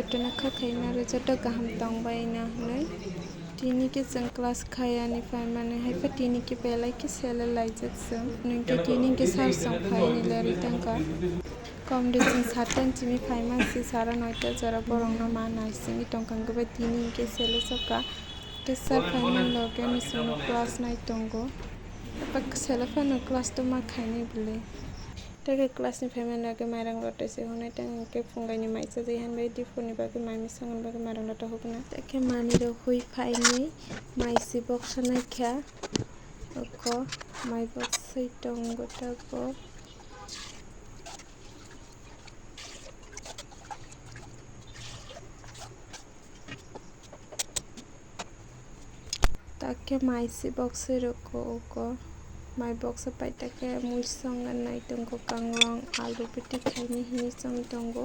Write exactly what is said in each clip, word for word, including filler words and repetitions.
Jotono kha khaina rw joto kaham tongbai na hwnwi. Tini khe chwng class khayani phaimani hai khe tini khe belai khe sele laijak chwng. Nwng khe tini khe sir chwng phaini lerwi tongkha. Kom de chwng sat ta ni simi phaima si sara noita jora borokno ma naisingwi tongkha hwnkhe bai tini hwnkhe sele sokha. Khe sir phaimani loge ani chwngno class nai tongo. Sele phano class to ma khainai bwlwi. Tei khe class ni phaimani loge mairang rota se hwnwi tei hwnkhe phungaini mai chajai hwnwi dipor ni bagwi mai misongni bagwi mairang rota hukna. Tei khe manwi rok hui phaini mai si box naikha. Oko mai box soi tongo tabuk. Takhe mai si box rwkho uko. Mai box pai takhe muisong nai tongo kangrong alu biti khaini hini chong tongo.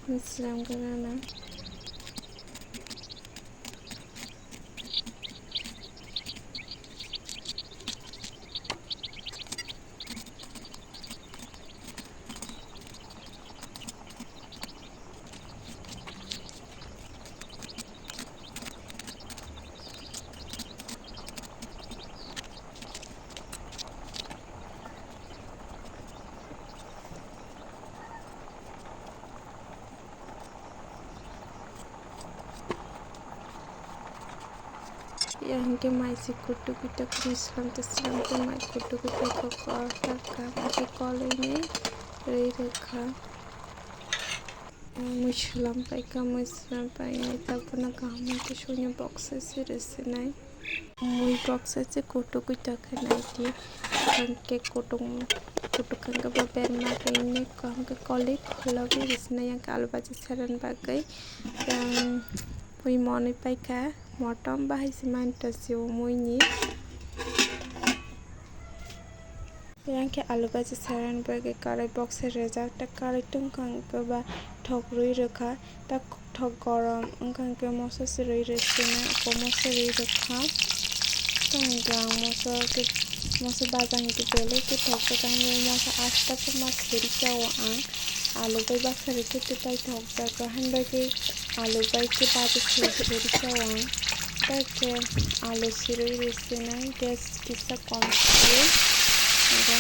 Misram gana na. Ya hingke mai si kutuk kutuk kri slam te slam te mai kutuk kutuk kok kok kok kok hingke koloi ni rwi rwkha. Mui slam paikha, mui slam painai tabuk no kaham khe suinai box se rwsinai. Mui box se kutuk kutuk khe naidi. Hingke kutuk kutuk hingke bo berma kainwi kaham khe koloi khulogwi rwsinai yang alu baji saran bagwi. Yang pui monwi paikha. Motom bahai se manto se o mui ni. Yang khe alu baji saran bagwi karai box se rwjak, ta karai tongkha hwnkhe ba thok rwi rwkha, ta thok gorom wngkha hwnkhe moso se rwi rwsina, oko moso rwi rwkha. Tei hwnkhe ang moso khe, moso baja hwnkhe belai khe thok jak, ang moso asta khe ma kheri chao ang. Alu bai baksa rwkhe tei paithok jago, hainbai khe alu bai khe baji khe rwkhe rwkhe ang. Tei khe alu sirwi rwsinai gas kisa kom sirwi. Aro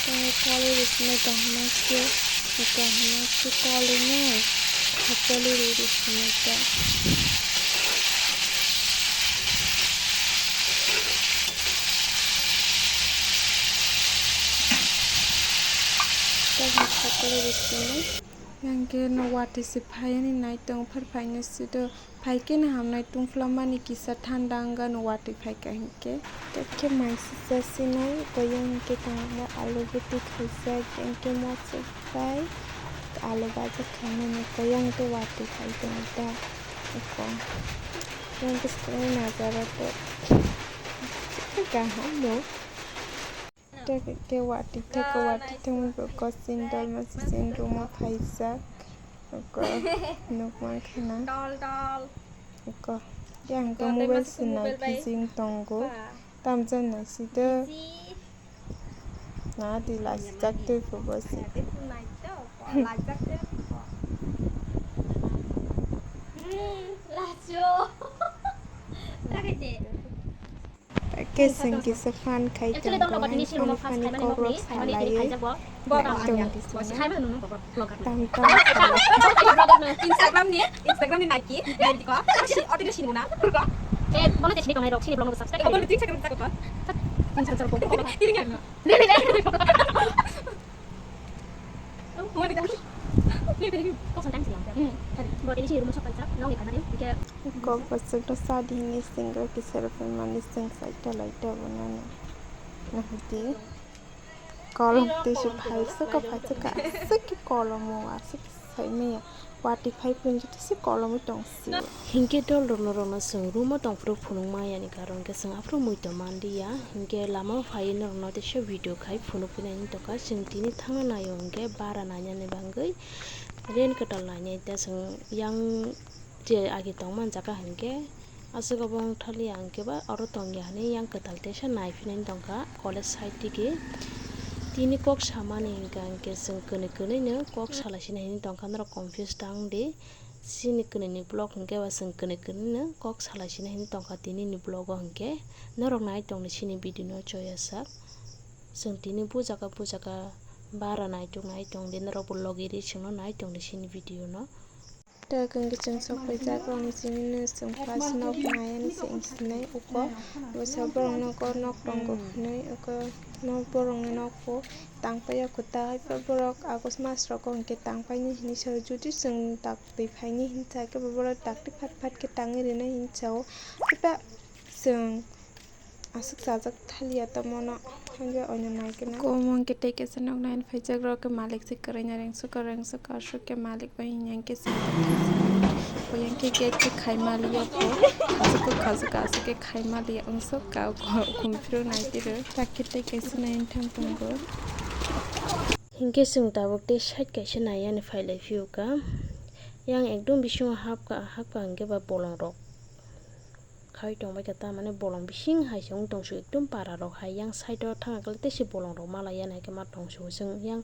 tei koli rwsinai kaham khe, kaham khe koli no. Koli rwi rwsinai ta. Tei hai sakle rwsini. Yang khe no watwi se phai ani nai tong phar phaino sito phai khe no hamnai tungphla mani kisa thanda wngkha no watwi phai kha hinkhe. Tei khe mai sisa sinai koi yang khe tongma alu bwtwi khaijak yang khe moso bai alu baja khaimani koi yang khe watwi phai tong ta. Eko yang khe sini najaro to kaham no. Tei khe watwi thai khe watwi thangwi bo kosing dolma sising room o phaijak. Eko nukmankha na. Dol dol. Eko yang khe mobile se nai khe sing tongo. Tamjani naisidi. Na di lajak twi phubo si. Khe chwng kisa fun khai tongo, funny funny kokrok salaiwi. Naitong di sini. Tang tang. Instagram ni, Instagram ni naiki, naiki ko. Ote sini muna. Eh, bono je sini tongnai rok, sini blog no subscribe. Bono je sini tongnai rok. Tin san sar ko. Tini ya. Ni ni ni. Mo ni dang. Ni ni. Ko san tang sini. Hmm. Bo ini sini rumah sopai sa, nau ni kanari. Oke. Kok bachuk do sadi ni single kisar pun mani sing sai ta lai ta banana. Nah di. Kolom tei se phai saka phai saka aswk khe kolomo aswk khe sai maya watwi phai prinjo tei se kolomwi tong sio. Hinkhe dol rok norok no chwng room o tongphuru phunuk maya ni karon khe chwng aphuru muitu manliya hinkhe lama o phaiwi norok no teisa video khai phunuk phinani tongkha chwng tini thangna naio hinkhe bara nainani bagwi rain kwtal nainai ta chwng yang je agi tongma jaga hinkhe. Aswk obo wng thaliya hwnkhe ba oro tongya hwnwi yang kwtal teisa naiphinani tongkha college side digi. Tini kok samani hingka hingke chwng kwnwi kwnwino kok salaisina hinwi tongkha, norok confuse tang di. Chini kwnwini vlog hingke ba chwng kwnwi kwnwino kok salaisina hinwi tongkha tinini vlog o hingke norok nai tongdi chini video no choya sak. Chwng tini bujaka bujaka bara naitok nai tongdi, norok bo logi ri chwngno nai tongdi chini video no. Tabuk hwnkhe chwng sok paijak, borokni simi no chwng first nok nai ani se wng sinai uko, bwsa borok nogo nok tongo hwnwi uko, nok borokni nok bo tang paio kwtal, haiphano borok August mas rogo hwnkhe tang paini hinwi sao, judi chwng tak twi phaini hinsa khe bo borok dakti phat phat khe tangwi rwnai hinwi sao, haiphano chwng. Aswk chajak thaliya tamo no, hwnwi oino nai khe na. Omo hwnkhe tei kaisa nok nai phaijak, rok khe malik se kwrwini rengso kwrwngso aswk khe malik bai hinkhe se. Oyang khe gate khe khai maliya kho, aswk khe khajak aswk khe khai maliya wngso ka, khum phiro nai tiro, tak khe tei kaisa nai thang tongo. Hinkhe chwng tabuk tei side kaisa nai yani phai lai phio ka, yang ekdom bisingo hapka hapka hwnkhe ba bolong rok. Khai tongbai khe ta, mane bolong bising hai se wng tong su, ekdom para rok hai yang side o thang khe tei se bolong rok ma lai ya nai khe ma tong su. Chwng yang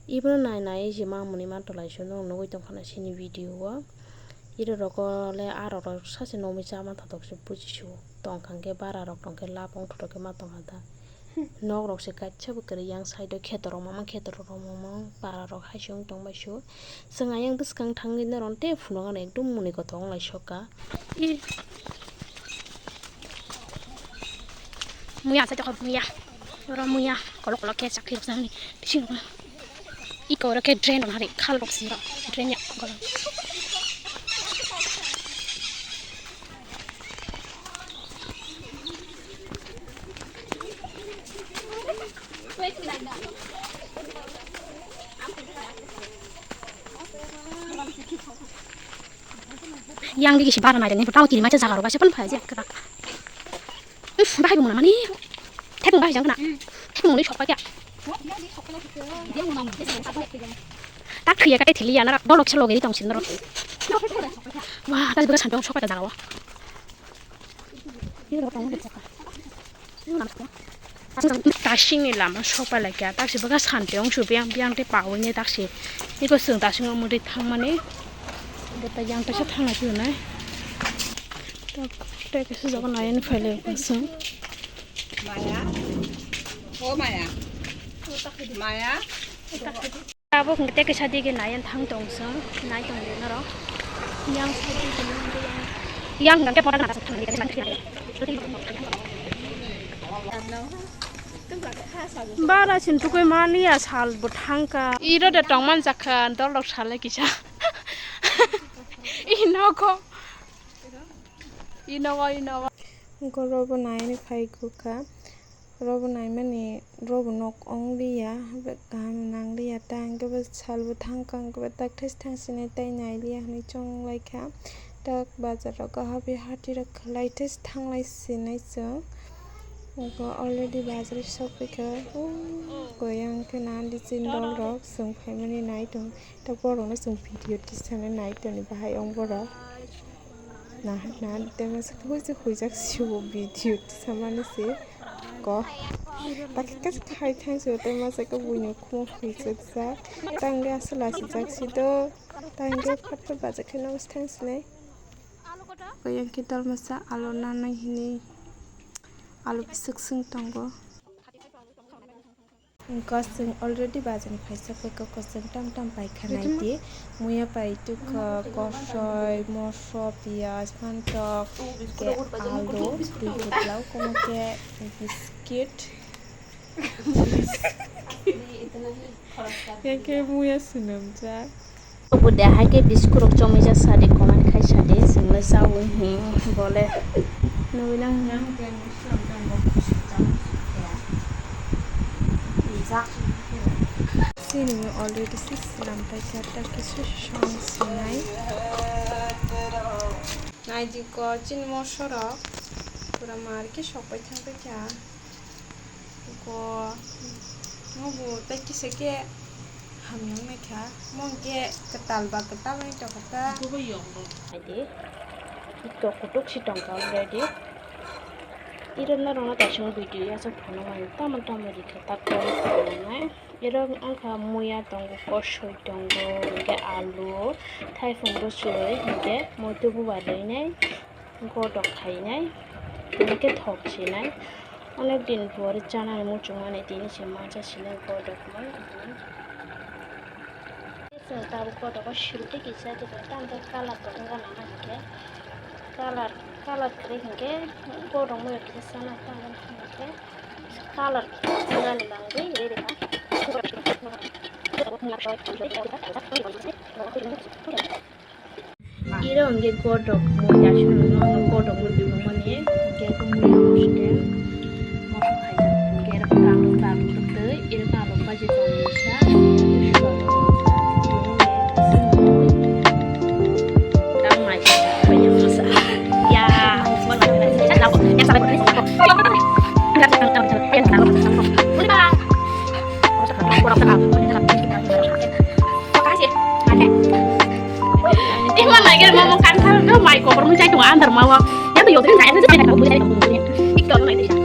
ibono nai nai se ma mwnwi ma tolai su, nwng nugui tong kha na sini video o. Iro rogo le aro rok sa se nugui cha ma thotok se buji su, tong kha khe bara rok tong khe lab wng thotok khe ma tong kha ta. Nok rok se kaisa bo kwrwi, yang side o kheto rok mama, kheto rok mama, para rok hai se wng tong bai su. Chwng ayang bwskang thangwi norok tei phunuknani ekdom mwnwi kothok wng lai sok kha. Muya asai tokha muya. Oro muya kolok kolok khe chakri rok sanani bisingo. Iko oro khe drain rok hari khal rok siro drain ya kolok. Yang digi si bara nai reni, tamo tini macha jaga rok bai se pon phai je kra. Uff, bahai bo mona mani. Thek bahai jang na. Thek moni sok paikha. Tak thwiya kate thili ya na, dolok se logi tong sin ro. Wah, tas bega santo sok paikha jaga wa. Tasingni lama sokpai laikha, taksi bwkha santi wngsu biyang biyang tei pawini taksi. Iko chwng tasingo mudi thangmani. Bwtha yang kaisa thangna phiyonai. Tei kaisa jaga naiani phailaikha chwng. Maya. O Maya. Maya. Tabuk hwnkhe tei kaisa digi naiyan thang tong chwng, nai tong di norok. Yang side o yang hwnkhe photo nana thang di. Bara sin tukui mani ya sal bo thangka. Iro de tongman jakha dol rok sale kisa. I nogo. I nogo, i nogo. Goro bo naini phai gukha. Robo naimani, robo nok ong liya, kaham nang liya, ta hwnkhe bo salbo thangkha, hwnkhe bo tak thais thang sinai tai nai liya hinui chong lai kha. Tak bazar rogo habwi hati rok khlai thais thang lai sinai chwng. Already bazar sokphaikha, o goyang khe nandi chini dol rok chwng phaimani nai tongo. Tak borok no chwng video tisana nai toni bahai ong borok. Nahar nahar tei masa khe huijak huijak si o video tisamani se ko. Takhe khe khai thang si o tei masa khe buino khumo huijak jak. Tangde aswk lachijak si do. Tangde phat phat bajak khe nogo thang sinai. Koi yang khe dol masa alo nanai hini alo bwswk swng tongo. Kosong already bazar ni phaisa khe kosong tam tam paikha naidi. Muya pai tukha kosoi, moso, piyaj, phantok, khe alu, twi bwtla, komo khe biscuit. Yang khe muya swnamjak. Bo de hai khe biscuit rok chomui jak sa de, comment khai sa de, chwng le chaui hi bole nugui nang. Chini already six lam paikha, ta kisu song sinai. Naidi ko chini moso rok pura mar khe sok pai thang paikha. Ko, mo bo tei kisa khe hamya wng naikha, mo hwnkhe kwtal ba kwtal wngwi tongkha ta. Iko kutuk si tongkha already. Iro norokno kaisa video yachak phano mani tamo tamo rikha tak kok phano nai. Iro wngkha muya tongo, kosoi tongo, hwnkhe alu, thaipung bwswrwi, hwnkhe muitu bubar rwi nai, godok khainai, hwnkhe thok sinai. Onek din pore chanani muchungmani tini se mansa sinai godok moi. Chwng tabuk kodogo silti kisa kisa tamo khe colour bo wngya nang hwnkhe colour colour kwrwi hwnkhe kodo wngmani kisa sana tamo hwnkhe colour wngmani bangwi rw rwkha. Iro hwnkhe godok mui dasu nungno, godok mui phunukmani, hwnkhe abo mui hwnkhe moso khaijak, hwnkhe oro kalo kalo twi, iro kalo baji tongmani sa, tang mai sa, ya, Ima nai ke mama kan thar do mai ko por mui chai tu andar ma wa. Ya to yodri nai na jai na mui chai tu. Tik to nai.